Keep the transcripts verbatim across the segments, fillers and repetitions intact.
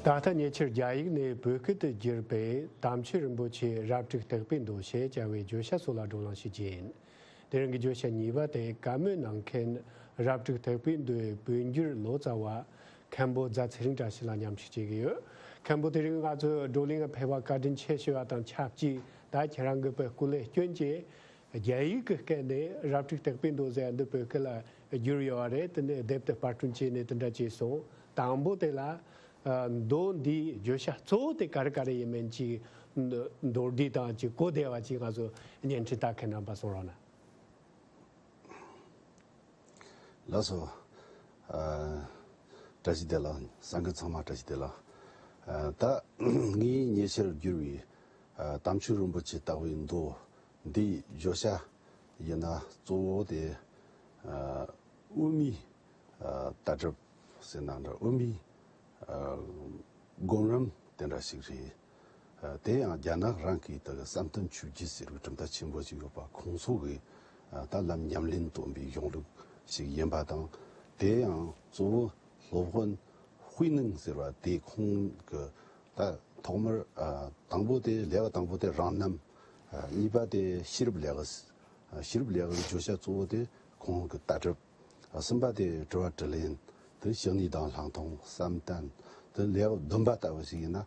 ད་ལྟ་ཉེ་ཆར་རྒྱ་ཡིག་ནས་བོད་སྐད་དུ་བསྒྱུར་པའི་དམ་ཆོས་རིན་པོ་ཆེའི་རབ་དྲུག་བརྟག་པའི་མདོ་ཞེས་བྱ་བའི་བརྗོད་བྱ་སོགས་ལ་བགྲོ་གླེང་ཞུ་རྒྱུ་ཡིན། དེ་རིང་གི་བརྗོད་བྱ་གཉིས་པ་དེ་བཀའ་མོལ་གནང་མཁན་རབ་དྲུག་བརྟག་པའི་མདོའི་བོད་འགྱུར་ལོ་ཙཱ་བ་མཁན་པོ་རྫ་ཚེ་རིང་བཀྲ་ཤིས་ལགས་མཉམ་ཞུགས་བྱེད་ཀྱི་ཡོད། མཁན་པོ། དེ་རིང་ང་ཚོའི་བགྲོ་གླེང་ཕེབས་པར་བཀའ་དྲིན་ཆེ་ཞུ་བ་དང་ཆབས་ཅིག་ད་ཁྱེད་རང་གི་བོད་སྐུ་ལས་སྐྱོན་གྱིས་རྒྱ་ཡིག་གི་སྐད་ནས་རབ་དྲུག་བརྟག་པའི་མདོ་ཟེར་འདི་བོད་སྐད་ལ་བསྒྱུར་ཡོད་པ་རེད། དེ་ནས་དེབ་དེ་པར་སྐྲུན་བྱས་ནས་དེ་འདྲ་བྱས་སོང་། དང་པོ་དེ་ལ་ཨ་མདོ་འདིའི་བརྗོད་བྱ་གཙོ་བོ་དེ་ག་རེ་ག་རེ་ཡིན་མིན་གྱི་མདོར་བསྡུས་དང་གཅིག་གོ་བདེ་བ་གཅིག་ང་ཚོ་བརྙན་འཕྲིན་ལྟ་མཁན་རྣམ་པར་གསུང་རོགས་གནང་། ལགས་སོ། ཨ། བཀྲ་ཤིས་བདེ་ལེགས། གསན་མཁན་ཚང་མ་བཀྲ་ཤིས་བདེ་ལེགས། ཨ། ད་ངས་ཉེ་ཆར་བསྒྱུར་བའི་ཨ་དམ་ཆོས་རིན་པོ་ཆེ་བརྟག་པའི་མདོ་འདིའི་བརྗོད་བྱ་ཡིན་ན་གཙོ་བོ་དེ་ཨ་དབུ་མའི་ཨ་ལྟ་གྲུབ་ཟེར་ན་འདྲ། དབུ་མའི་ཨ་སྒོམ་རིམ་དེ་འདྲ་ཞིག་རེད། ཨ་དེ་ཡང་རྒྱ་ནག་རང་གི་ད་བསམ་གཏན་ཆོས་བརྒྱུད་ཟེར་བའི་གྲུབ་མཐའ་ཆེན་པོ་ཞིག་ཡོད་པ། ཁོང་ཚོ་གི་ཨ་ད་ལམ་ཉམས་ལེན་སྟོན་པའི་གཞུང་ལུགས་ཤིག་ཡིན་པ་དང་། དེ་ཡང་གཙོ་བོ་སློབ་དཔོན་དཔེ་ནང་ཟེར་བ་དེ་ཁོང་གི་ད་ཐོག་མར་ཨ་དང་པོ་དེ་ལེའུ་དང་པོ་དེ་རང་རྣམ། ཨ་གཉིས་པ་དེ་ཤེས་རབ་ལེའུ། ཨ་ཤེས་རབ་ལེའུ་བརྗོད་བྱ་གཙོ་བོ་དེ་ཁོང་གི་ལྟ་གྲུབ། ཨ་གསུམ་པ་དེ་དྲི་བ་དྲིས་ལན། དེ་ཞི་གནས་དང་ལྷག་མཐོང་། བསམ་གཏན། དེ་ལེའུ་བདུན་པ་ལྟ་བུ་ཞིག་ཡིན་ན་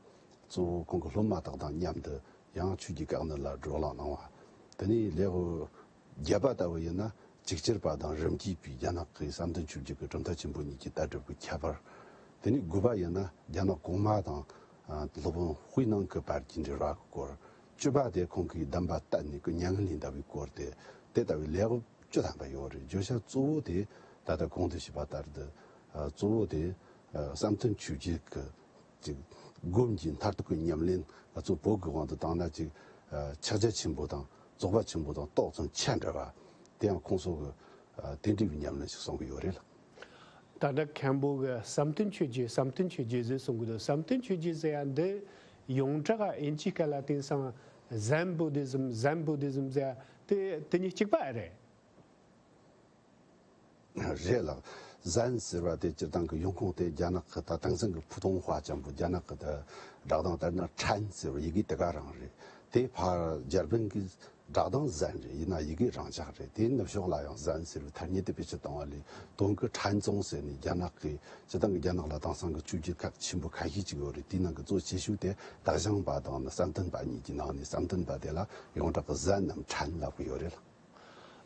གཙོ་བོ་ཁོང་གི་སློབ་མ་དག་དང་མཉམ་དུ་ཡང་ཆོས་ཀྱི་དཀའ་གནད་ལ་བགྲོ་གླེང་གནང་བ། དེ་ནས་ལེའུ་བརྒྱད་པ་ལྟ་བུ་ཡིན་ན་ཅིག་ཅར་པ་དང་རིམ་གྱིས་པའི་རྒྱ་ནག་གི་བསམ་གཏན་ཆོས་བརྒྱུད་ཀྱི་གྲུབ་མཐའ་ཆེན་པོ་གཉིས་ཀྱི་ལྟ་གྲུབ་ཀྱི་ཁྱད་པར། དེ་ནས་དགུ་པ་ཡིན་ན་རྒྱ་ནག་གོང་མ་དང་ཨ་སློབ་དཔོན་དཔེ་ནང་གི་བར་གྱི་འབྲེལ་བ་གི་སྐོར། བཅུ་པ་དེ་ཁོང་གིས་གདམས་པ་གཏད་ནས་ཀྱི་མྱ་ངན་ལས་འདའ་བའི་སྐོར་དེ། དེ་ལྟ་བུའི་ལེའུ་བཅུ་ཐམ་པ་ཡོད་རེད། བརྗོད་བྱ་གཙོ་བོ་དེ་ད་ལྟ་གོང་དུ་ཞུས་པ་ལྟར་དུ་ཨ་གཙོ་བོ་དེ་ཨ་བསམ་གཏན་ཆོས་བརྒྱུད་ཀྱི་ཅིག་སྒོམ་གྱི་མཐར་ཐུག་གི་ཉམས་ལེན། ང་ཚོ་བོད་ཀྱི་དབང་དུ་བཏང་ན་ཅིག་ཨ་ཕྱག་རྒྱ་ཆེན་པོ་དང་རྫོགས་པ་ཆེན་པོ་དང་ཏོག་ཙམ་ཆ་འདྲ་བ། དེ་ཡང་ཁོང་ཚོ་གི་ཨ་དེ་འདྲ་བའི་ཉམས་ལེན་ཞིག་གསུང་གི་ཡོད་རེད་ལ། ད་ལྟ་མཁན་པོ་གི་བསམ་གཏན་ཆོས་བརྒྱུད། བསམ་གཏན་ཆོས་བརྒྱུད་ཟེར་གསུང་གི་འདུག་བསམ་གཏན་ཆོས་བརྒྱུད་ཟེར་ཡ་འདི་ཡོངས་གྲགས་དབྱིན་ཇིའི་སྐད་ལ་དེང་སང་Zen Buddhism། Zen Buddhism ཟེར་ཡ་དེ་དེ་གཉིས་གཅིག་པ་རེད། རེད་ལགས། Zen ཟེར་བ་དེ་སྤྱིར་བཏང་གི་ཡོང་ཁུངས་དེ་རྒྱ་ནག་གི་ད་དེང་སང་གི་普通话ཅན་པོ། རྒྱ་ནག་གི་ད་སྒྲ་གདངས་ལྟར་ན་ཁྲན་ཟེར་བ་ཡི་གེ་དེ་ག་རང་རེད། དེ་ཕར་འཇར་པན་གྱི་སྒྲ་གདངས་Zen རེད། ཡིན་ན་ཡི་གེ་རང་འཇགས་རེད། དེའི་ནུབ་ཕྱོགས་ལ་ཡང་Zen ཟེར་བའི་ཐ་སྙད་དེ་བེད་སྤྱོད་བཏང་བ་ལས་དོན་གྱི་ཁྲན་ཙུང་ཟེར་ནས་རྒྱ་ནག་གི་སྤྱིར་བཏང་གི་རྒྱ་ནག་ལ་དེང་སང་གི་ཆོས་བརྒྱུད་ཁག་ཆེན་པོ་ཁ་ཤས་ཅིག་ཡོད་རེད། དེའི་ནང་གི་གཙོ་ཆེ་ཤོས་དེ་德相པ་དང་ནི་བསམ་གཏན་པ་གཉིས་ཀྱི་ནང་ནས། བསམ་གཏན་པ་དེ་ལ་ཡོངས་གྲགས་ཀྱི་Zen ནམ་ཁྲན་ལབ་ཀྱི་ཡོད་རེད་ལ།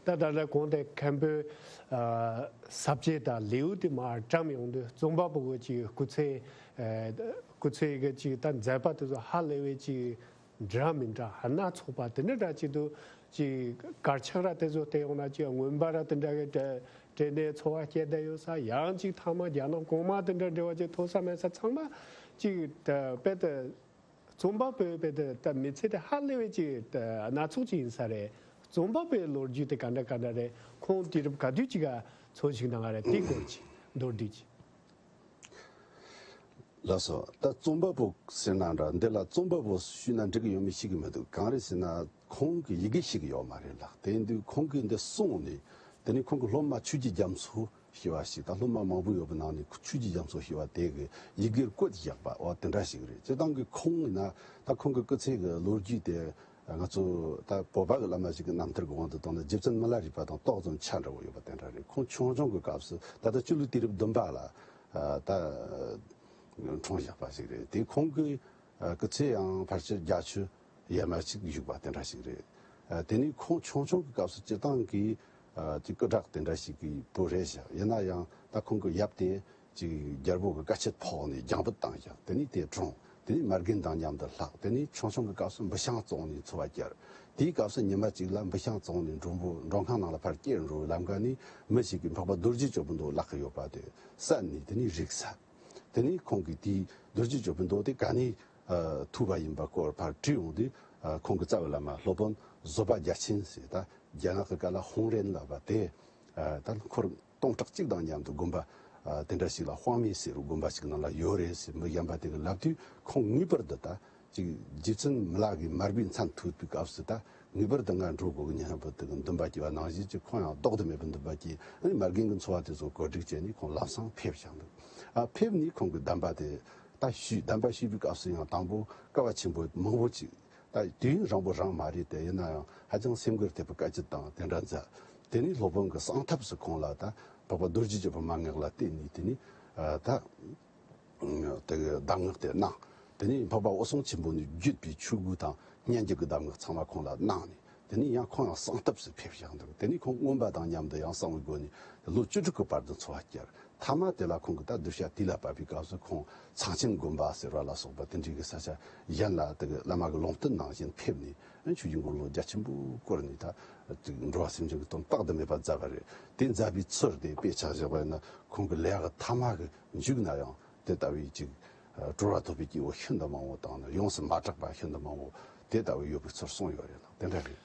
ད་ད་ལྟ་གོང་དེ་མཁན་པོས་ཨ་ས་བཅད་དང་ལེའུ་དེ་མར་བཀྲམ་ཡོང་དུས་རྩོམ་པ་པོ་གི་ཅིག་སྐུ་ཚེ་ཨ་སྐུ་ཚེ་གི་ཅིག་ད་མཛད་པ་དེ་ཚོ་ཧ་ལས་པའི་ཅིག་འདྲ་མི་འདྲ་སྣ་ཚོགས་པ་དེ་འདྲ་འདྲ་ཅིག་འདུག་ཅིག་དཀར་ཆག་ར་དེ་ཚོ་བལྟས་ཡོང་ན་ཅིག་རྔོན་པ་ར་དེ་འདྲ་གི་སྤྲད་སྤྲད་ནས་འཚོ་བ་སྐྱེལ་བསྡད་ཡོད་ས། ཡང་ཅིག་ཐ་མ་རྒྱ་ནག་གོང་མ་དེ་འདྲ་འབྲེལ་བ་ཅིག་ཐོབ་ས་མེད་ས། ཚང་མ་ཅིག་ད་དཔེ་དེ་རྩོམ་པ་པོའི་དཔེ་དེ་ད་མི་ཚེ་དེ་ཧ་ལས་པའི་ཅིག་ད་སྣ་ཚོགས་ཅིག་ཡིན་ས་རེད། རྩོམ་པ་པོའི་ལོ་རྒྱུས་དེ་ག་འདྲ་ག་འདྲ་རེད། ཁོང་དུས་རབས་ག་དུས་ཅིག་ག་འཚོ་བཞུགས་གནང་བ་རེད། དེའི་སྐོར་ཅིག་མདོར་བསྡུས་ཅིག་ལགས་སོ། ད་རྩོམ་པ་པོ་ཟེར་ན་འདྲ། འདི་ལ་རྩོམ་པ་པོ་ཞུས་ན་འགྲིག་གི་ཡོད་མེད་ཤེས་ཀྱི་མི་འདུག་གང་རེད་ཟེར་ན་ཁོང་གིས་ཡི་གེ་ཤེས་ཀྱི་ཡོད་མ་རེད་ལགས། དེ་ཡིན་དུས་ཁོང་གིས་འདི་གསུངས་ནས། དེ་ནས་ཁོང་གི་སློབ་མ་ཆོས་ཀྱི་རྒྱ་མཚོ་ཞེས་པ་ཞིག་ད་སློབ་མ་མང་པོ་ཡོད་པའི་ནང་ནས་ཆོས་ཀྱི་རྒྱ་མཚོ་ཞེས་པ་དེ་གི་ཡི་གེར་བཀོད་བཞག་པ། འོ་དེ་འདྲ་ཞིག་རེད། སྤྱིར་བཏང་གི་ཁོང་ཡིན་ན་ད་ཁོང་གི་སྐུ་ཚེ་གི་ལོ་རྒྱུས་དེ་ང་ཚོ་ད་བོད་པ་གི་བླ་མ་ཞིག་གི་རྣམ་ཐར་གི་དབང་དུ་བཏང་ན་རྗེ་བཙུན་མི་ལ་རས་པ་དང་ཏོག་ཙམ་ཆ་འདྲ་བོ་ཡོད་པ་དེ་འདྲ་རེད། ཁོང་ཆུང་ཆུང་གི་སྐབས་སུ་ད་ལྟ་སྤྱི་ལོའི་དུས་རབས་བདུན་པ་ལ་ཨ་ད་འཁྲུངས་བཞག་པ་ཞིག་རེད། དེ་ཁོང་གི་ཨ་སྐུ་ཚེ་ཡང་ཕལ་ཆེར་བརྒྱད་ཅུ་ཡས་མས་ཅིག་བཞུགས་པ་དེ་འདྲ་ཞིག་རེད། ཨ་དེ་ནས་ཁོང་ཆུང་ཆུང་གི་སྐབས་སུ་སྤྱིར་བཏང་གི་ཨ་ཅིག་སྐུ་དྲག་དེ་འདྲ་ཞིག་གི་བུ་རེད་བཞག་ཡིན་ན་ཡང་ད་ཁོང་གི་ཡབ་དེ་ཅིག་རྒྱལ་པོ་གི་བཀའ་ཆད་ཕོག་ནས་རྒྱང་འབུད་བཏང་བཞག་དེ་ནས་དེ་གྲོངས། དེ་ནས་མ་རྒན་དང་མཉམ་དུ་ལྷག་དེ་ནས་ཆུང་ཆུང་གི་སྐབས་སུ་འབུ་ཤང་བཙོངས་ནས་འཚོ་བ་བསྐྱལ། དེའི་སྐབས་སུ་ཉི་མ་གཅིག་ལ་འབུ་ཤང་བཙོངས་ནས་མགྲོན་པོ་མགྲོན་ཁང་ནང་ལ་ཕར་སྐྱེལ་འགྲོ་བའི་ལམ་ཁ་ནས་མི་ཞིག་གིས་འཕགས་པ་རྡོ་རྗེ་ཇོ་བོའི་མདོ་བཀླག་གི་ཡོད་པ་དེ་གསན་ནས། དེ་ནས་རིག་ས། དེ་ནས་ཁོང་གིས་དེའི་རྡོ་རྗེ་ཇོ་བོའི་མདོ་དེ་ག་ནས་ཨ་ཐོས་པ་ཡིན་པ་སྐོར་ཕར་དྲིས་འོང་དུས། ཨ་ཁོང་གི་རྩ་བའི་བླ་མ་སློབ་དཔོན་བཟོད་པ་རྒྱ་ཆེན་ཟེར། ད་རྒྱ་ནག་གི་སྐད་ལ་ཧུང་རེན་ལབ་པ་དེ། ཨ་ད་འཁོར་སྟོང་ཕྲག་གཅིག་དང་མཉམ་དུ་དགོན་པ་ཨ་དེ་འདྲ་ཞིག་ལ་ཧྭ་མི་ཟེར་བའི་དགོན་པ་ཞིག་ནང་ལ་ཡོད་རེད་ཟེར་མི་གཞན་པ་དེ་གིས་ལབ་དུས། ཁོང་ངེས་པར་དུ་ད་ཅིག་རྗེ་བཙུན་མི་ལ་གི་མར་པའི་མཚན་ཐོས་པའི་སྐབས་སུ་ད་ངེས་པར་དུ་ང་འགྲོ་དགོས་ཀྱི་སྙམ་པའི་དེ་གི་འདུན་པ་སྐྱེས་པ་ནང་བཞིན་གྱི། ཁོང་ཡང་ལྡོག་ཏུ་མེད་པའི་འདུན་པ་སྐྱེས། ཨ་ནི་མ་རྒན་གྱི་འཚོ་བ་དེ་ཚོ་གོ་སྒྲིག་བྱས་ནས་ཁོང་ལམ་སང་ཕེབས་བཞག་འདུག་ཨ་ཕེབས་ནས་ཁོང་གི་གདམས་པ་དེ་ ད་ཞུས། གདམས་པ་ཞུས་པའི་སྐབས་སུ་ཡང་དང་པོ་སྐལ་བ་ཆེན་པོ་མང་པོ་ཅིག་ད་དུས་ཡུན་རིང་པོ་རིང་མ་རེད་དེ། ཡིན་ན་ཡང་ཧ་ཅང་སེམས་འགུལ་ཐེབས་པའི་བཀའ་སྤྱི་དང་དེ་འདྲ་མཛད། དེ་ནས་སློབ་དཔོན་གྱི་གསང་ཐབས་སུ་ཁོང་ལ་ད་འཕགས་པ་རྡོ་རྗེ་གི་མན་ངག་ལ་བརྟེན་ནས། དེ་ནས་ཨ་ད་དེ་གི་གདམས་ངག་དེ་གནང་། དེ་ནས་འཕགས་པ་འོད་སྲུང་ཆེན་པོ་ནས་བརྒྱུད་པའི་ཆོས་སྐུ་དང་སྙན་བརྒྱུད་ཀྱི་གདམས་ངག་ཚང་མ་ཁོང་ལ་གནང་ནས། དེ་ནས་ཡང་ཁོང་ཡང་གསང་ཐབས་སུ་ཕེབས་བཞག་འདུག་དེ་ནས་ཁོང་མངོན་པ་དང་མཉམ་དུ་ཡང་གསང་བའི་སྒོ་ནས་ལོ་བཅུ་དྲུག་གི་བར་དུ་འཚོ་བ་བསྐྱལ། མཐའ་མ་དེ་ལ་ཁོང་གིས་ད་གདུལ་བྱ་དུས་ལ་བབ་པའི་སྐབས་སུ་ཁོང་ཚངས་ཆེན་དགོན་པ་ཟེར་བ་ལ་སོགས་པ་དེ་འདྲའི་གི་ས་ཆ་གཞན་ལ་དེ་གི་བླ་མ་གི་ལུང་བསྟན་ནང་བཞིན་ཕེབས་ནས། ཨ་ཆོས་ཀྱི་འཁོར་ལོ་རྒྱ་ཆེན་པོ་བསྐོར་ནས། ད་དེ་འགྲོ་བ་སེམས་ཅན་གྱི་དོན་དཔག་ཏུ་མེད་པ་མཛད་པ་རེད། དེ་མཛད་པའི་ཚུལ་དེ་དཔེ་ཆ་བཞག་པ་ཡིན་ན། ཁོང་གི་ལས་ཀྱི་མཐའ་མ་གི་མཇུག་ན་ཡང་དེ་ལྟ་བུའི་ཅིག་ཨ་གྲོལ་བ་ཐོབ་པའི་སྐྱེས་བུ་ཤིན་ཏུ་མང་པོ་དང་ནི། ཡོངས་སུ་མ་གྲགས་པ་ཤིན་ཏུ་མང་པོ་དེ་ལྟ་བུ་ཡོད་པའི་ཚུལ་གསུངས་ཡོད་རེད་ལགས། དེ་འདྲ་རེད།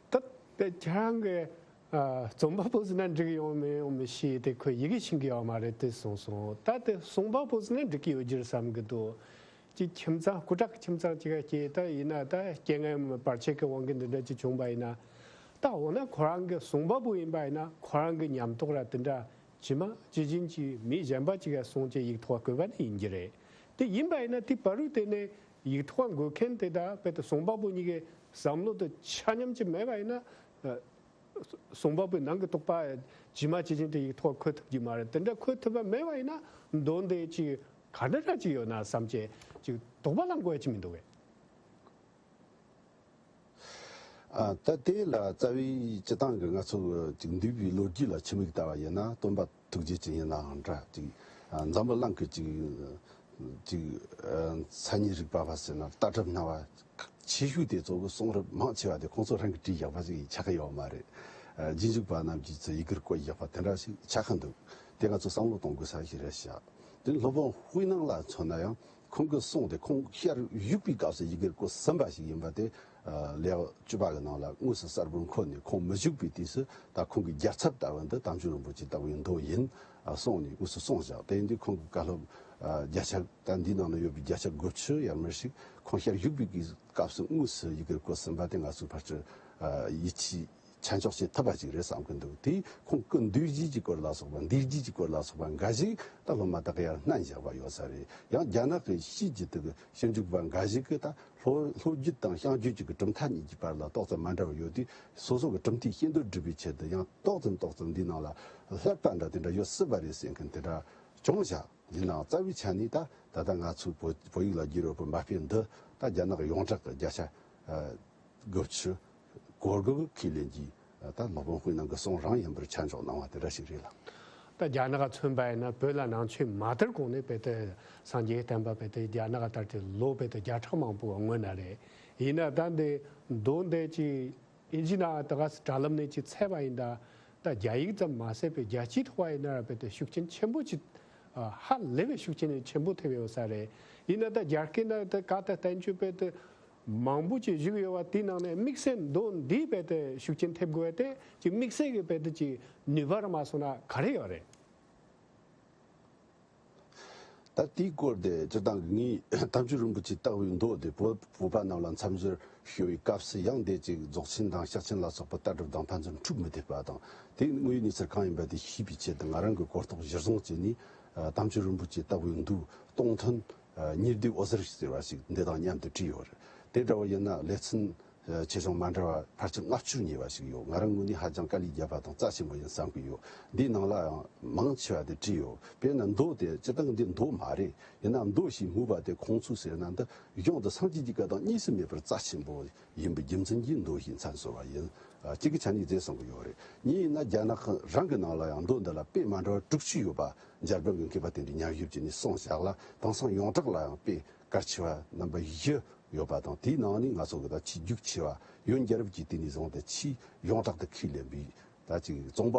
ད་དཔེ་ཁྱེད་རང་གི་ཨ་རྩོམ་པ་པོ་ཟེར་ན་འགྲིག་ཡོང་མི་ཡོང་མི་ཤེས་ཏེ། ཁོས་ཡི་གེ་ཤེས་ཀྱི་ཡོད་མ་རེད་དེ་གསུངས་སོང་། ད་དེ་གསུང་པ་པོ་ཟེར་ན་འགྲིག་གི་ཡོད་རྒྱུ་རེད་བསམ་གྱི་འདུག་ཅིག་ཁྱིམ་ཚང་སྐུ་དྲག་གི་ཁྱིམ་ཚང་ཅིག་ག་སྐྱེས། ད་ཡིན་ན་ད་རྐྱེན་ངན་བར་ཆད་ཀྱི་དབང་གིས་འདི་འདྲ་ཅིག་བྱུང་པ་ཡིན་ན། ད་འོ་ན་ཁོ་རང་གི་གསུང་པ་པོ་ཡིན་པ་ཡིན་ན་ཁོ་རང་གི་ཉམས་རྟོགས་ར་དེ་འདྲ་ཇི་མ་ཇི་བཞིན་གྱིས་མི་གཞན་པ་ཅིག་ག་གསུང་བྱས་ཡིག་ཐོག་བཀོད་པ་ནི་ཡིན་གྱི་རེད། དེ་ཡིན་པ་ཡིན་ན་དེ་བར་དུ་དེ་ནས་ཡིག་ཐོག་འགོད་མཁན་དེ་དང་དཔེ་དེ་གསུང་པ་པོ་གཉིས་ཀའི་བསམ་བློ་དེ་ཆ་མཉམ་ཅིག་མེད་པ་ཡིན་ན། ཨ་གསུང་པ་པོའི་ནང་གི་རྟོགས་པ་ཇི་མ་ཇི་བཞིན་དུ་ཡིག་ཐོག་འཁོད་ཐུབ་ཀྱི་མ་རེད། དེ་འདྲ་འཁོད་ཐུབ་པ་མེད་པ་ཡིན་ན་མདོ་འདི་ཅིག་ག་འདྲ་འདྲ་ཅིག་ཡོད་ན་བསམ་བྱས་ཅིག་དོགས་པ་ལངས་དགོས་ཡ་ཅིག་མི་འདུག་གས། ཨ་ད་དེ་ལ་རྩ་བའི་སྤྱི་བཏང་གི་ང་ཚོ་ཅིག་འདུས་པའི་ལོ་རྒྱུས་ལ་ཕྱི་མིག་ལྟ་བ་ཡིན་ན། སྟོན་པ་ཐུགས་རྗེ་ཅན་ཡིན་ནའང་འདྲ། ཅིག་ཨ་འཛམ་བུ་གླིང་གི་ཅིག་ཅིག་ཨ་མཚན་ཉིད་རིག་པ་བ་ཟེར་ན། ལྟ་གྲུབ་སྣང་བ་ཆེ་ཤོས་དེ་ཚོ་གི་གསུང་རབ་མང་ཆེ་བ་དེ་ཁོང་ཚོ་རང་གིས་བྲིས་བཞག་པ་ཞིག་ཆགས་ཀྱི་ཡོད་མ་རེད། ཨ་རྗེས་འཇུག་པ་རྣམས་ཀྱིས་ཚོ་ཡི་གེར་བཀོད་བཞག་པ་དེ་འདྲ་ཞིག་ཆགས་ཀྱི་འདུག་དེ་ང་ཚོ་བསམ་བློ་གཏོང་དགོས་ས་ཞིག་རེད་ཤག་དེ་སློབ་དཔོན་དཔེར་ན་ལ་མཚོན་ན་ཡང་ཁོང་གི་གསུང་དེ་ཁོང་ཤར་བཞུགས་པའི་སྐབས་སུ་ཡི་གེར་བཀོད་ཟིན་པ་ཞིག་ཡིན་པ་དེ། ཨ་ལེའུ་བཅུ་པ་གི་ནང་ལ་དངོས་སུ་གསལ་པོར་འཁོད་ནས། ཁོང་མི་བཞུགས་པའི་དུས་སུ་ད་ཁོང་གི་རྒྱལ་ཚབ་ལྟ་བུ་འདི་དམ་ཆོས་རིན་པོ་ཆེ་ལྟ་བུའི་མདོ་ཡིན། ཨ་གསུངས་ནས་དངོས་སུ་གསུངས་བཞག་དེ་ཡིན་དུས་ཁོང་གི་བཀའ་སློབ་ཨ་བརྒྱ་ཆ། ད་འདིའི་ནང་ན་ཡོད་པའི་བརྒྱ་ཆ་དགུ་བཅུ་ཡར་མར་ཞིག་ཁོང་ཤར་བཞུགས་པའི་སྐབས་སུ་དངོས་སུ་ཡི་གེར་བཀོད་ཟིན་པ་དེ་ང་ཚོས་ཕལ་ཆེར་ཨ་ཡིད་ཆེས་ཆ་འཇོག་བྱེད་ཐུབ་པ་ཅིག་རེད་བསམ་གྱི་འདུག་དེས་ཁོང་སྐུ་འདུས་རྗེས་ཀྱི་སྐོར་ལ་སོགས་པ། འདས་རྗེས་ཀྱི་སྐོར་ལ་སོགས་པ་འགའ་ཞིག་ད་སློབ་མ་དག་གིས་ཡར་བསྣན་བཞག་པ་ཡོད་ས་རེད། ཡང་རྒྱ་ནག་གི་ཕྱིའི་རྒྱུད་དུ་གི་ཞིབ་འཇུག་པ་འགའ་ཞིག་གིས་ད་ལྷོ་ལྷོ་རྒྱུད་དང་བྱང་རྒྱུད་ཀྱི་གྲུབ་མཐའ་གཉིས་ཀྱི་བར་ལ་ཏོག་ཙམ་མ་འདྲ་བ་ཡོད་དུས། སོ་སོ་གི་གྲུབ་མཐའི་ཤེས་འདོད་སྒྲུབ་པའི་ཆེད་དུ་ཡང་ཏོག་ཙམ་ཏོག་ཙམ་འདིའི་ནང་ལ་བསླད་པ་འདྲ་དེ་འདྲ་ཡོད་སྲིད་པ་རེད་ཟེར་མཁན་དེ་འདྲ་བྱུང་བཞག་ཡིན་ནའང་རྩ་བའི་ཆ་ནས་ད་ད་ལྟ་ང་ཚོའི་བོད་བོད་ཡིག་ལ་བསྒྱུར་ཡོད་པའི་མ་དཔེ་འདི་ད་རྒྱ་ནག་ཡོངས་གྲགས་ཀྱི་བརྒྱ་ཆ་ཨ་དགུ་བཅུ་གོ་དགུ་ཁས་ལེན་གྱིས་ད་སློབ་དཔོན་དཔེར་ན་གི་གསུང་རང་ཡིན་པར་ཆ་འཇོག་གནང་བ་དེ་འདྲ་ཞིག་རེད་ལགས། ད་རྒྱ་ནག་མཚོན་པ་ཡིན་ན་བོད་ལ་ནང་ཆོས་མ་དར་གོང་ནས་དཔེ་དེ་སངས་རྒྱས་བསྟན་པ་དཔེ་དེ་རྒྱ་ནག་དར་ཏེ་ལོ་དཔེ་དེ་བརྒྱ་ཕྲག་མང་པོ་སྔོན་ན་རེད། ཡིན་ན་ད་འདི་མདོ་འདི་ཅིག་ཨིན་ཇི་ནང་ད་ག་དྲ་ལམ་ནས་ཅིག་བཙལ་བ་ཡིན་ད། ད་རྒྱ་ཡིག་ཙམ་མ་ཟད་པའི་རྒྱལ་སྤྱིའི་ཐོག་ཡིན་ན་ར་དཔེ་དེ་ཤུགས་རྐྱེན་ཆེན་པོ་ཅིག་ཧ་ལས་པའི་ཤུགས་རྐྱེན་ཆེན་པོ་ཐེབས་ཡོད་ས་རེད། ཡིན་ན་ད་རྒྱ་སྐད་ནང་ད་ག་ད་བསྟན་བཅོས་དཔེ་དེ་མང་པོ་ཅིག་བཞུགས་ཡོད་པ་དེའི་ནང་ནས་དམིགས་བསལ་མདོ་འདིའི་དཔེ་དེ་ཤུགས་རྐྱེན་ཐེབས་དགོས་པ་དེ་ཅིག་དམིགས་བསལ་གྱི་དཔེ་དེ་ཅིག་ནུས་པ་ར་མ་སོང་ན་ག་རེ་ཡོད་རེད། ད་དེའི་སྐོར་དེ་སྤྱིར་བཏང་གི་ངས་དམ་ཆོས་རིན་པོ་ཆེ་ལྟ་བུའི་མདོ་དེ་བོད་བོད་པ་རྣམས་ལ་མཚམས་སྦྱོར་ཞུ་བའི་སྐབས་སུ་ཡང་དེ་ཅིག་རྫོགས་ཆེན་དང་ཕྱག་ཆེན་ལ་སོགས་པ་ལྟ་གྲུབ་དང་ཕན་ཚུན་འཁྲུག་མི་ཐེབས་པ་དང་། དེ་དངོས་ཡོད་གནས་ཚུལ་གང་ཡིན་པ་དེ་ཤེས་པའི་ཆེད་དུ་ང་རང་གི་གོ་རྟོགས་གཞིར་བཟུང་བྱས་ནས། ཨ་དམ་ཆོས་རིན་པོ་ཆེ་ལྟ་བུའི་མདོའི་སྟོང་ཐུན་ཨ་ཉི་ཟླའི་འོད་ཟེར་ཟེར་བ་ཞིག་འདི་དང་མཉམ་དུ་བྲིས་ཡོད་རེད། དེ་འདྲ་བ་ཡིན་ན་ལེ་ཚན་ཆེ་ཆུང་མ་འདྲ་བ་ཕལ་ཆེར་ལྔ་བཅུར་ཉེ་བ་ཞིག་ཡོད། ང་རང་ངོས་ནས་ཧ་ཅང་དཀའ་ལས་བརྒྱབ་པ་དང་རྩ་ཆེན་པོ་ཡིན་བསམ་གྱི་ཡོད། འདིའི་ནང་ལའང་མང་ཆེ་བ་དེ་བྲིས་ཡོད། དཔེར་ན་མདོ་དེ་སྤྱིར་བཏང་འདི་མདོ་མ་རེད། ཡིན་ན་མདོ་ཞེས་སྨོས་པ་དེ་ཁོང་ཚོས་ཟེར་ན་འདི་གཞུང་དུ་སངས་རྒྱས་ཀྱི་བཀའ་དང་གཉིས་སུ་མེད་པར་རྩ་ཆེན་པོ་ཡིན་པའི་རྒྱུ་མཚན་གྱིས་མདོ་ཞེས་མཚན་གསོལ་བ་ཡིན། ཨ་གཅིག་གི་ཆ་ནས་མཛད་གསུང་གི་ཡོད་རེད། གཉིས་ཡིན་ན་རྒྱ་ནག་རང་གི་ནང་ལ་ཡང་མདོ་འདི་ལ་དཔེ་མ་འདྲ་བ་དྲུག་ཅུ་ཡོད་པ་འཇར་པན་གྱི་མཁས་པ་དེ་འདྲས་ཉམས་ཞིབ་བྱས་ནས་གསུངས་བཞག་ལ། དེང་སང་ཡོངས་གྲགས་ལ་ཡང་དཔེ་གལ་ཆེ་བ་རྣམ་པ་བཞི་ཡོད་པ་དང་། དེའི་ནང་ནས་ང་ཚོ་གི་ད་ཆེས་རྒྱུགས་ཆེ་བ། ཡོན་རྒྱལ་རབས་ཀྱི་དུས་ནས་བཟུང་སྟེ་ཆེས་ཡོངས་གྲགས་དུ་ཁས་ལེན་པའི་ད་ཅིག་རྩོམ་པ་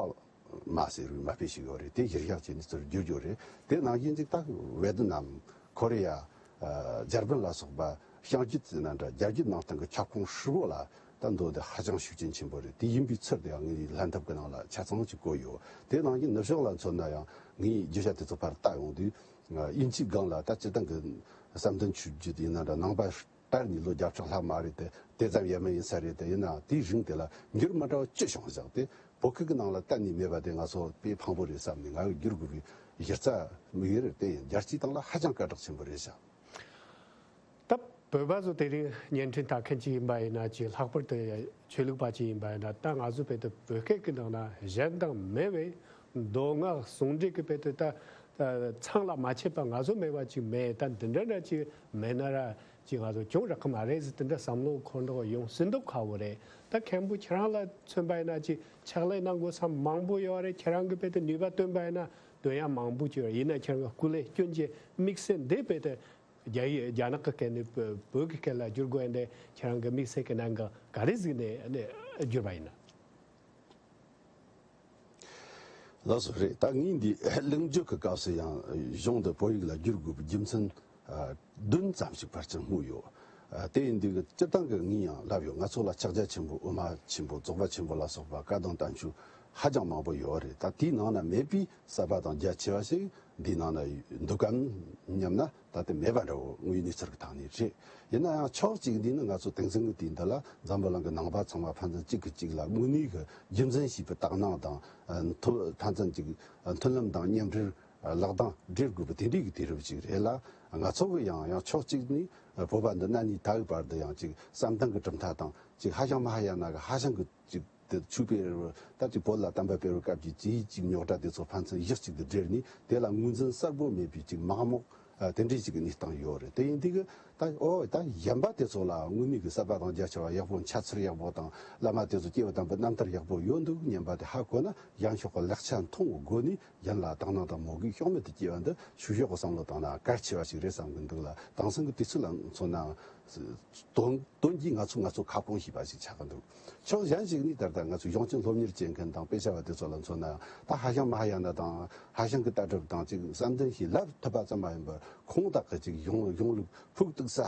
མ་ཟེར་བའི་མ་དཔེ་ཞིག་ཡོད་རེད། དེ་གཞིར་བཞག་བྱས་ནས་ཚུར་བསྒྱུར་རྒྱུ་རེད། དེ་ནང་བཞིན་ཅིག་ད་ཝེ་ཏི་ནམ། ཁོ་རེ་ཡ། ཨ་འཇར་པན་ལ་སོགས་པ་བྱང་རྒྱུད་ཟེར་ན་འདྲ། རྒྱ་རྒྱུད་ནང་བསྟན་གྱི་ཁྱབ་ཁོངས་ཧྲིལ་བོ་ལ་ད་མདོ་འདི་ཧ་ཅང་ཤུགས་རྐྱེན་ཆེན་པོ་རེད། དེ་ཡིན་པའི་ཚུལ་དེ་ཡང་ངའི་ལྷན་ཐབས་ཀྱི་ནང་ལ་ཆ་ཚང་ཅིག་བཀོད་ཡོད། དེ་ནང་བཞིན་ནུབ་ཕྱོགས་ལ་མཚོན་ན་ཡང་ངས་བརྗོད་བྱ་དེ་ཚོ་ཕར་བལྟ་ཡོང་དུས། ཨ་དབྱིན་ཇིའི་སྒང་ལ་ད་སྤྱིར་བཏང་གི་བསམ་གཏན་ཆོས་བརྒྱུད་ཡིན་ན་འདྲ། ནང་པ་དར་ནས་ལོ་བརྒྱ་ཕྲག་ལྷག་མ་རེད་དེ། དེ་ཙམ་ཡང་མིན་ཡིན་ས་རེད། དེ་ཡིན་ནའང་དེའི་རིང་དེ་ལ་འགྱུར་མི་འདྲ་བ་ཅི་བྱུང་ཟིག་དེ་བོད་སྐད་ཀྱི་ནང་ལ་གཏན་ནས་མེད་པ་དེ་ང་ཚོ་དཔེ་ཕངས་པོ་རེད་བསམ་ནས། ང་ཡི་བསྒྱུར་དགོས་པའི་གཞི་རྩ་དམིགས་ཡུལ་རེད། དེ་ཡིན་རྒྱལ་སྤྱིའི་སྟེང་ལ་ཧ་ཅང་སྐད་གྲགས་ཆེན་པོ་རེད་ཤག་ད་བོད་པ་ཚོ་དེ་རིང་བརྙན་འཕྲིན་ལྟ་མཁན་ཅིག་ཡིན་པ་ཡིན་ན་ཅིག་ལྷག་པར་དུ་ཆོས་ལུགས་པ་ཅིག་ཡིན་པ་ཡིན་ན། ད་ང་ཚོ་བོད་དུ་བོད་སྐད་ཀྱི་ནང་ན་གཞན་དང་མེད་པའི་མདོ་སྔགས་ཟུང་འབྲེལ་གྱི་བོད་དུ་ད་ད་ཚང་ལ་མ་ཆད་པ་ང་ཚོ་མེད་པ་ཅིག་མེད། ད་འདི་འདྲ་འདྲ་ཅིག་མེད་ན་ར་ཅིག་ང་ཚོ་གྱོང་རག་གི་མ་རེད་ཟེར། དེ་འདྲ་བསམ་བློ་འཁོར་འདུག་ཡོང་སྲིད་མདོག་ཁ་པོ་རེད། ད་མཁན་པོ་ཁྱེད་རང་ལ་མཚོན་པ་ཡིན་ན་ཅིག་ཕྱག་ལས་གནང་དགོས་ས་མང་པོ་ཡོད་རེད། ཁྱེད་རང་གི་བོད་དུ་ནུས་པ་བཏོན་པ་ཡིན་ན་འདོན་ཡ་མང་པོ་ཅིག་ཡོད་རེད། ཡིན་ན་ཁྱེད་རང་གི་སྐུ་ལས་སྐྱོན་གྱི་དམིགས་བསལ་འདི་བོད་དུ་རྒྱ་ཡིག་རྒྱ་ནག་གི་སྐད་ནས་བོད་བོད་ཀྱི་སྐད་ལ་བསྒྱུར་དགོས་ཡ་འདི་ཁྱེད་རང་གི་དམིགས་བསལ་གྱི་གནད་འགག་ག་རེ་གཟིགས་ནས་ནས་བསྒྱུར་བ་ཡིན་ན། ལགས་སོ་རེད། ད་ངས་འདི་གླེང་བརྗོད་ཀྱི་སྐབས་སུ་ཡང་གཞུང་འདི་བོད་ཡིག་ལ་བསྒྱུར་དགོས་པའི་རྒྱུ་མཚན་ཨ་བདུན་ཙམ་ཞིག་ཕལ་ཆེར་སྨོས་ཡོད། ཨ་དེ་ཡིན་དུས་སྤྱིར་བཏང་གི་ངས་ཡང་ལབ་ཡོད། ང་ཚོ་ལ་ཕྱག་རྒྱ་ཆེན་པོ་དབུ་མ་ཆེན་པོ་རྫོགས་པ་ཆེན་པོ་ལ་སོགས་པ་བཀའ་གདམས་བསྟན་བཅོས་ཧ་ཅང་མང་པོ་ཡོད་རེད། ད་དེའི་ནང་ན་མེད་པའི་གསར་པ་དང་རྒྱ་ཆེ་བ་ཞིག་འདིའི་ནང་ན་འདུག་གམ་སྙམ་ན། ད་ལྟ་མེད་པ་འདྲ་བོ་དངོས་ཡོད་གནས་ཚུལ་གྱི་ཐོག་ནས་རེད། ཡིན་ན་ཡང་ཕྱོགས་གཅིག་འདི་ནི་ང་ཚོ་དེང་སང་གི་དུས་འདི་ལ་འཛམ་བུ་གླིང་གི་ནང་པ་ཚང་མ་ཕན་ཚུན་གཅིག་གིས་གཅིག་ལ་དངོས་གནས་ཀྱི་རྒྱུ་མཚན་ཤེས་པའི་དག་སྣང་དང་། ཨ་མཐུ་ཕན་ཚུན་གཅིག་མཐུན་ལམ་དང་མཉམ་འབྲེལ་ལག་གདང་སྦྲེལ་དགོས་པའི་དེ་འདྲའི་གི་དུས་རབས་ཅིག་རེད་ལ། ང་ཚོ་གི་ཡང་ཡང་ཕྱོགས་གཅིག་ནས་བོད་པ་འདི་གནའ་ནས་ད་བར་དུ་ཡང་ཅིག་བསམ་གཏན་གྱི་གྲུབ་མཐའ་དང་ཅིག་ཧ་ཤང་མ་ཧ་ཡ་ན་གི་ཧ་ཤང་གི་ཅིག་དེ་ཆོས་སྤེལ་རུ་ད་ཅིག་བོད་ལ་བསྟན་པ་སྤེལ་རུ་སྐབས་ཀྱི་ཅིག་ཅིག་རྙོག་དྲ་དེ་ཚོ་ཕན་ཚུན་གཞི་གཅིག་ཏུ་སྦྲེལ་ནས། དེ་ལ་ངོས་འཛིན་གསལ་པོ་མེད་པའི་ཅིག་མག་མོག་ཨ་དེ་འདྲའི་ཅིག་གི་གནས་སྟངས་ཡོད་རེད། དེ་ཡིན་དུས་ཀྱི་ད་ཨོ་ད་གཞན་པ་དེ་ཚོ་ལ་དངོས་གནས་ཀྱི་གསར་པ་དང་རྒྱ་ཆེ་བ་ཡག་པོ། འཆད་ཚུལ་ཡག་པོ་དང་བླ་མ་དེ་ཚོ་སྐྱེས་བུ་དམ་པའི་རྣམ་ཐར་ཡག་པོ་ཡོད་འདུག་སྙམ་པ་དེ་ཧ་གོ་ན། གཞན་ཕྱོགས་ཀྱི་ལེགས་ཆ་མཐོང་བའི་སྒོ་ནས་གཞན་ལ་དག་སྣང་དང་མོས་གུས་ཤོང་མེད་དུ་སྐྱེ་བ་འདི་ཆོས་ཕྱོགས་ཀྱི་བསམ་བློ་བཏང་ན་གལ་ཆེ་བ་ཞིག་རེད་བསམ་གྱི་འདུག་ལ། དེང་སང་གི་དུས་ཚོད་ལ་མཚོན་ན་དོན་དོན་གྱིས་ང་ཚོ་ང་ཚོ་ཁ་སྐོང་བྱས་པ་ཞིག་ཆགས་ཀྱི་འདུག་ཕྱོགས་གཞན་ཞིག་ནས་ད་ལྟ་ང་ཚོ་གཞུང་ཆེན་སློབ་གཉེར་བྱེད་མཁན་དང་དཔེ་ཆ་བ་དེ་ཚོ་ལ་མཚོན་ན་ཡང་། ད་ཧ་ཤང་མ་ཧ་ཡ་ན་དང་ཧ་ཤང་གི་ལྟ་གྲུབ་དང་ཅིག་བསམ་གཏན་ཞིག་ལབ་ཐུབ་པ་ཙམ་མ་ཡིན་པར་ཁོང་དག་གི་ཅིག་གཞུང་གཞུང་ལུགས་ཕུགས་གཏུགས་ས་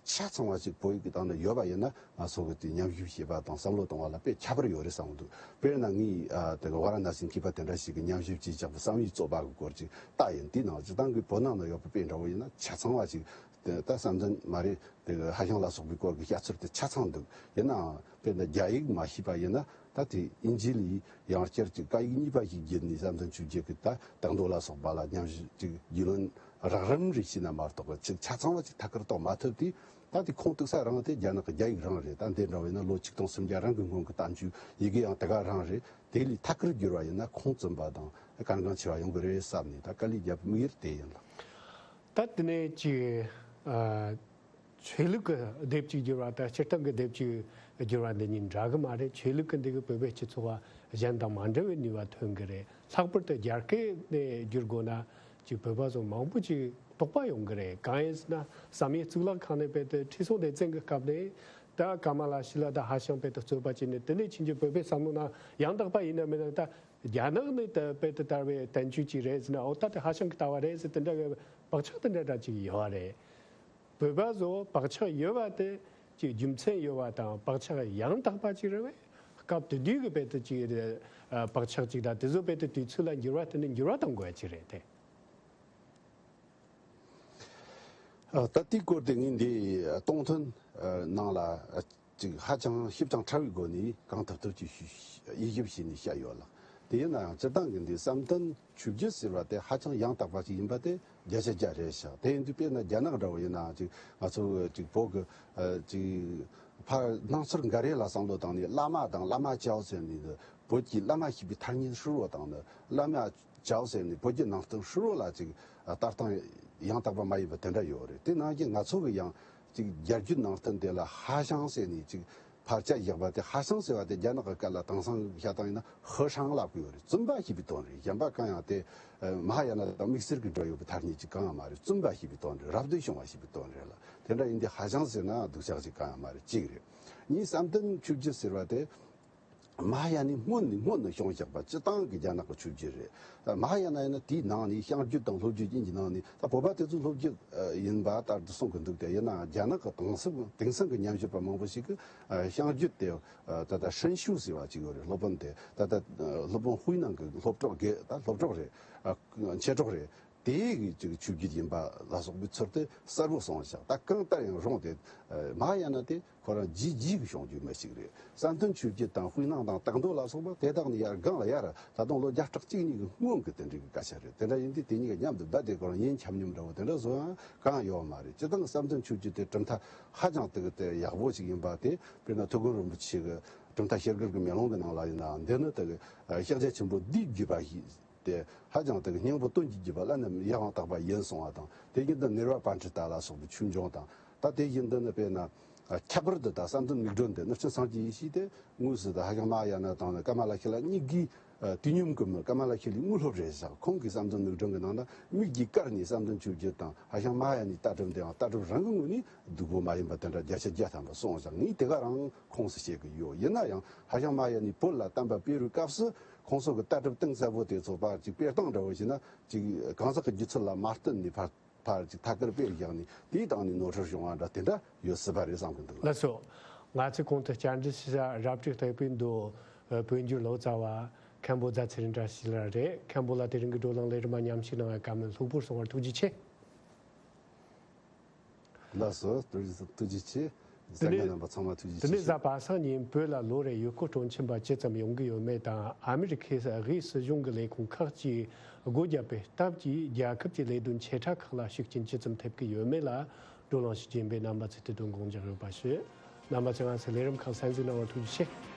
ཆ་ཚང་བ་ཞིག་བོད་ཡིག་གི་སྟེང་ན་ཡོད་པ་ཡིན་ན། ང་ཚོ་གི་དེ་ཉམས་ཞིབ་བྱེད་པ་དང་བསམ་བློ་གཏོང་བ་ལ་དཔེ་ཁྱད་པར་ཡོད་རེད་བསམ་གྱི་འདུག་དཔེར་ན་ངས་ཨ་དེ་གི་ཝཱ་ར་ཎ་སིའི་མཁས་པ་དེ་འདྲ་ཞིག་གིས་ཉམས་ཞིབ་བྱས་བཞག་པའི་བསམ་ཡས་རྩོད་པ་གི་སྐོར་ཅིག་ལྟ་ཡིན། དེའི་ནང་སྤྱིར་བཏང་གི་བོད་ནང་ན་ཡོད་པའི་དཔེ་འདྲ་བོ་ཡིན་ན་ཆ་ཚང་བ་ཞིག་དེ་ད་བསམ་གཏན་མ་རེད། དེ་གི་ཧ་ཤང་ལ་སོགས་པའི་སྐོར་གྱི་བཤད་ཚུལ་དེ་ཆ་ཚང་འདུག་ཡིན་ནའང་དཔེར་ན་རྒྱ་ཡིག་མ་ཤེས་པ་ཡིན་ན། ད་དེ་དབྱིན་ཇི་ལས་ཡང་བསྐྱར་གྱི་སྐད་ཡིག་གཉིས་པ་ཞིག་བརྒྱུད་ནས་བསམ་གཏན་ཆོས་རྒྱལ་གྱི་ད་དེང་མདོ་ལ་སོགས་པ་ལ་ཉམས་ཞིབ་ཅིག་རྒྱུས་ལོན་རགས་རིམ་རེ་བྱས་ན་མ་གཏོགས་ཅིག་ཆ་ཚང་བ་ཅིག་ཐད་ཀར་རྟོགས་མ་ཐུབ་དུས། ད་དེ་ཁུངས་གཏུགས་ས་རང་དེ་རྒྱ་ནག་གི་རྒྱ་ཡིག་རང་རེད། ད་འདི་འདྲ་བས་ན་ལོ་ཆིག་སྟོང་སུམ་བརྒྱ་རང་གི་སྔོན་གྱི་བསྟན་བཅོས་ཡི་གེ་ཡང་དེ་ག་རང་རེད། དེ་ལས་ཐད་ཀར་བསྒྱུར་བ་ཡིན་ན་ཁུངས་བཙུན་པ་དང་གལ་འགངས་ཆེ་བ་ཡོང་གི་རེད་བསམ་ནས་ད་དཀའ་ལས་བརྒྱབ་དམིགས་ཡུལ་དེ་ཡིན་ལ། ད་དེ་ནས་ཅིག་ཨ། ཆོས་ལུགས་ཀྱི་སྡེབ་གཅིག་བསྒྱུར་བ་དང་སྤྱིར་བཏང་གི་སྡེབ་གཅིག་བསྒྱུར་བ་འདི་གཉིས་འདྲ་གི་མ་རེད། ཆོས་ལུགས་ཀྱི་འདི་གིས་བོད་པའི་སྤྱི་ཚོགས་ལ་གཞན་དང་མ་འདྲ་བའི་ནུས་པ་ཐོན་གི་རེད། ལྷག་པར་དུ་རྒྱ་སྐད་ནས་བསྒྱུར་དགོས་ན་ཅིག་བོད་པ་ཚོ་མང་པོ་ཅིག་དོགས་པ་ཡོང་གི་རེད། གང་ཡིན་ཟེར་ན་བསམ་ཡས་གཙུག་ལག་ཁང་ནས་བོད་དུ་ཁྲི་སྲོང་ལྡེ་བཙན་གྱི་སྐབས་ནས་ད་ཀ་མ་ལ་ཤཱི་ལ་དང་ཧ་ཤང་བོད་དུ་རྩོད་པ་བྱས་ནས། དེ་ནས་ཕྱིན་ཆད་བོད་པའི་བསམ་བློ་ནང་ཡང་དག་པ་ཡིན་ན་མིན་ན། ད་རྒྱ་ནག་ནས་ད་བོད་དུ་དར་བའི་བསྟན་བཅོས་ཅིག་རེད་ཟེར་ན། འོ་ད་དེ་ཧ་ཤང་གི་ལྟ་བ་རེད་ཟེར། དེ་འདྲ་བའི་བག་ཆགས་དེ་འདྲ་འདྲ་ཅིག་ཡོད་རེད། བོད་པ་ཚོ་བག་ཆགས་ཡོད་པ་དེ་ཅིག་རྒྱུ་མཚན་ཡོད་པ་དང་བག་ཆགས་ཡང་དག་པ་ཅིག་རེད་པས། སྐབས་དེ་དུས་ཀྱི་བོད་དུ་ཅིག་ཨ་བག་ཆགས་ཅིག་དང་དེ་ཚོ་བོད་དུ་དུས་ཚོད་ལ་འགྱུར་བ་དེ་ནི་འགྱུར་བ་གཏོང་དགོས་ཡ་ཅིག་རེད་དེ། ཨ་ད་དེའི་སྐོར་དེ་ངས་འདི་གཏོང་ཐུན་ནང་ལ་ཅིག་ཧ་ཅང་ཞིབ་ཅིང་ཕྲ་བའི་སྒོ་ནས་གང་ཐུབ་ཐུབ་ཀྱིས་ཞུ་དབྱེ་ཞིབ་བྱས་ནས་བཤད་ཡོད་ལ། དེ་ཡིན་ན་ཡང་སྤྱིར་བཏང་གི་འདི་བསམ་གཏན་ཆོས་བརྒྱུད་ཟེར་བ་དེ་ཧ་ཅང་ཡང་དག་པ་ཞིག་ཡིན་པ་དེ་བརྒྱ་ཆ་བརྒྱ་རེད་ཤག་དེ་ཡིན་དུས་དཔེར་ན་རྒྱ་ནག་འདྲ་བོ་ཡིན་ནའང་ཅིག་ང་ཚོ་ཅིག་བོད་ཀྱི་ཨ་ཅིག་ཕར་སྣང་ཚུལ་འགའ་རེ་ལ་བསམ་བློ་བཏང་ནས། བླ་མ་དང་བླ་མ་ཅའོ་ཟེར་ནས་བོད་ཀྱི་བླ་མ་ཞེས་པའི་ཐ་སྙད་ཧྲིལ་བོ་དང་ནི། བླ་མ་ཅའོ་ཟེར་ནས་བོད་ཀྱི་ནང་བསྟན་ཧྲིལ་བོ་ལ་ཅིག་ལྟ་སྟངས་ཡང་དག་པ་མ་ཡིན་པ་དེ་འདྲ་ཡོད་རེད། དེ་ནང་བཞིན་ང་ཚོ་གི་ཡང་ཅིག་རྒྱ་བརྒྱུད་ནང་བསྟན་དེ་ལ་ཧ་ཤང་ཟེར་ནས་ཅིག་ཕར་ཅ་བཞག་པ་དེ། ཧ་ཤང་ཟེར་བ་དེ་རྒྱ་ནག་གི་སྐད་ལ་དེང་སང་བཤད་སྟངས་ཡིན་ན་ཧི་ཧྲང་ལབ་ཀྱི་ཡོད་རེད། བཙུན་པ་ཞེས་པའི་དོན་རེད། གཞན་པ་གང་ཡང་དེ་མ་ཧཱ་ཡ་ན་དང་དམིགས་བསལ་གྱི་འབྲེལ་ཡོད་པའི་ཐ་སྙད་ཅིག་གང་ཡང་མ་རེད། བཙུན་པ་ཞེས་པའི་དོན་རེད། རབ་ཏུ་བྱུང་བ་ཞེས་པའི་དོན་རེད་ལ། དེ་འདྲ་ཡིན་དུས་ཧ་ཤང་ཟེར་ན་སྡུག་ཅག་ཅིག་གང་ཡང་མ་རེད། གཅིག་རེད། གཉིས། བསམ་གཏན་ཆོས་བརྒྱུད་ཟེར་བ་དེ་མ་ཧཱ་ཡ་ནའི་སྔོན་ནས་སྔོན་ནས་བྱུང་བཞག་པ་སྤྱིར་བཏང་གི་རྒྱ་ནག་གི་ཆོས་བརྒྱུད་རེད། ད་མ་ཧཱ་ཡ་ན་ཡིན་ན་དེའི་ནང་ནས་བྱང་བརྒྱུད་དང་ལྷོ་བརྒྱུད་གཉིས་ཀྱི་ནང་ནས། ད་བོད་པ་དེ་ཚོ་ལྷོ་བརྒྱུད་ཡིན་པ་ལྟར་དུ་གསུང་གི་འདུག་སྟེ། ཡིན་ནའང་རྒྱ་ནག་གི་དེང་སང་དེང་སང་གི་ཉམས་ཞིབ་པ་མང་པོ་ཞིག་གིས་བྱང་བརྒྱུད་དེ་ད་ལྟ་ཧྲན་ཤུ་ཟེར་བ་ཅིག་ཡོད་རེད། སློབ་དཔོན་དེ་ད་ལྟ་སློབ་དཔོན་ཧུའེ་ནང་གི་སློབ་གྲོགས་དགེ། ད་སློབ་གྲོགས་རེད། མཆེད་གྲོགས་རེད། དེའི་གི་ཅིག་ཆོས་བརྒྱུད་ཡིན་པ་ལ་སོགས་པའི་ཚུལ་དེ་གསལ་པོ་གསུངས་ཤག་ད་གང་ལྟར་ཡང་རུང་སྟེ། ཨ། མ་ཧཱ་ཡ་ན་དེ་ཁོ་རང་རྗེས་རྗེས་ཀྱི་བྱུང་རྒྱུ་མི་ཞིག་རེད། བསམ་གཏན་ཆོས་བརྒྱུད་དང་དཔེར་ན་དང་སྟག་མདོ་ལ་སོགས་པ་དེ་དག་ནི་ཡར་སྒང་ལ་ཡར་ད་དུང་ལོ་བརྒྱ་ཕྲག་གཅིག་གཉིས་ཀྱི་སྔོན་གྱི་དེ་འདྲའི་གི་སྐད་ཆ་རེད། དེ་འདྲ་ཡིན་དུས་དེ་གཉིས་ཀ་མཉམ་དུ་བསྡད་དེ་ཁོ་རང་ཡིན་ཁྱབ་མཉམ་འདྲ་བོ་དེ་འདྲ་བཟོ་ཡང་གང་ཡོད་མ་རེད། སྤྱིར་བཏང་བསམ་གཏན་ཆོས་བརྒྱུད་དེ་གྲུབ་མཐའ་ཧ་ཅང་དེ་གི་དེ་ཡག་པོ་ཞིག་ཡིན་པ་དེ། དཔེར་ན་ཐུའུ་བཀྭན་རིན་པོ་ཆེ་གི་གྲུབ་མཐའ་ཞི་རྒོལ་གྱི་མེ་ལོང་གི་ནང་ལ་ཡིན་ནའང་། འདི་ནི་དེ་གི་ཤཱཀྱ་ཆེན་པོ་འདིའི་བརྒྱུད་པ་ཞིག་དེ་ཧ་ཅང་དེ་གི་སྙིང་པོ་སྟོན་གྱི་བརྒྱུད་པ་ལ་ནི་ཡང་དག་པ་ཡིན་གསུང་བ་དང་། དེ་བཞིན་དུ་ནེར་ཝ་པཎྜི་ཏ་ལ་སོགས་པའི་ཆོས་འབྱུང་དང་། ད་དེ་བཞིན་དུ་ནི་དཔེར་ན་ཁྱད་པར་དུ་ད་བསམ་གཏན་མིག་སྒྲོན་འདི་ནི་སྤྱིར་སངས་རྒྱས་ཡེ་ཤེས་དེ་དངོས་སུ་ད་ཧ་ཤང་མ་ཧཱ་ཡ་ན་དང་ནི་ཀ་མ་ལ་ཤཱི་ལ་གཉིས་ཀྱིས། ཨ། དུས་མཉམ་གྱི་མི་ཀ་མ་ལ་ཤཱི་ལའི་དངོས་སློབ་རེད་ཤག་ཁོང་གིས་བསམ་གཏན་མིག་སྒྲོན་གྱི་ནང་ན་མིག་གིས་བཀར་ནས་བསམ་གཏན་ཆོས་བརྒྱུད་དང་ཧ་ཤང་མ་ཧཱ་ཡ་ནའི་ལྟ་གྲུབ་འདི་ཡང་ལྟ་གྲུབ་རང་གི་ངོས་ནས་སྡུག་པོ་མ་ཡིན་པ་དེ་འདྲ་བརྒྱ་ཆ་བརྒྱ་ཐམ་པ་གསུངས་ཤག་ངས་དེ་ག་རང་ཁོངས་སུ་བཤད་ཀྱི་ཡོད། ཡིན་ན་ཡང་ཧ་ཤང་མ་ཧཱ་ཡ་ནའི་བོད་ལ་བསྟན་པ་སྤེལ་བའི་སྐབས་སུ་ཁོང་ཚོ་གི་ལྟ་གྲུབ་གཏིང་ཟབ་པོ་དེ་ཚོ་ཕར་ཅིག་སྤེལ་སྟངས་འདྲ་བོ་བྱས་ན། ཅིག་གང་ཟག་གི་སྒྱུ་རྩལ་ལ་མ་བརྟེན་ནས་ཕར་ཕར་ཅིག་ཐད་ཀར་སྤེལ་བཞག་ནས་དེའི་སྟེང་ནས་ནོར་འཁྲུལ་བྱུང་བ་འདྲ་དེ་འདྲ་ཡོད་སྲིད་པ་རེད་བསམ་གི་འདུག་ལགས། ལགས་སོ། ང་ཚོས་གོང་དུ་བཅར་འདྲི་ཞུ་བྱ་རབ་བྱུང་བསྟན་པའི་མདོ། ཨ། བོད་འགྱུར་ལོ་ཙཱ་བ་མཁན་པོ་རྫ་ཚེ་རིང་བཀྲ་ཤིས་ལགས་རེད། མཁན་པོ་ལགས་དེ་རིང་གི་བགྲོ་གླེང་ལས་རིམ་མ་མཉམ་ཞུགས་གནང་བའི་བཀའ་མོལ་ལྷུག་པོར་གསུང་བར་ཐུགས་རྗེ་ཆེ། ལགས་སོ། ཐུགས་རྗེ་ཐུགས་རྗེ་ཆེ། དེ་གསན་མཁན་ནས་རྣམ་པ་ཚང་མ་ཐུགས་རྗེ་དེ་ཆེ་ནས་ཞུ། གཟའ་པ་སངས་ཉིན་བོད་ལ་ལོ་རེར་ཡུལ་སྐོར་སྤྲོ་འཆམ་པ་ཇི་ཙམ་ཡོང་གི་ཡོད་མེད་དང་། ཨ་མི་རི་ཁའི་དབུས་སྲིད་གཞུང་གི་ལས་ཁུངས་ཁག་ཅིག་སྒོ་བརྒྱབ་པའི་སྟབས་ཀྱིས་རྒྱལ་ཁབ་ཀྱི་ལས་དོན་ཆེ་ཕྲ་ཁག་ལ་ཤུགས་རྐྱེན་ཇི་ཙམ་ཐེབས་ཀྱི་ཡོད་མེད་ལ་བགྲོ་གླེང་ཞུ་རྒྱུ་ཡིན་པས། རྣམ་པ་ཚོས་དེ་དོན་དགོངས་འཇགས་ཡོད་པ་ཞུ། རྣམ་པ་ཚོས་ང་ཚོའི་ལས་རིམ་ཁག་གསན་གཟིགས་གནང་བར་ཐུགས་རྗེ་ཆེ།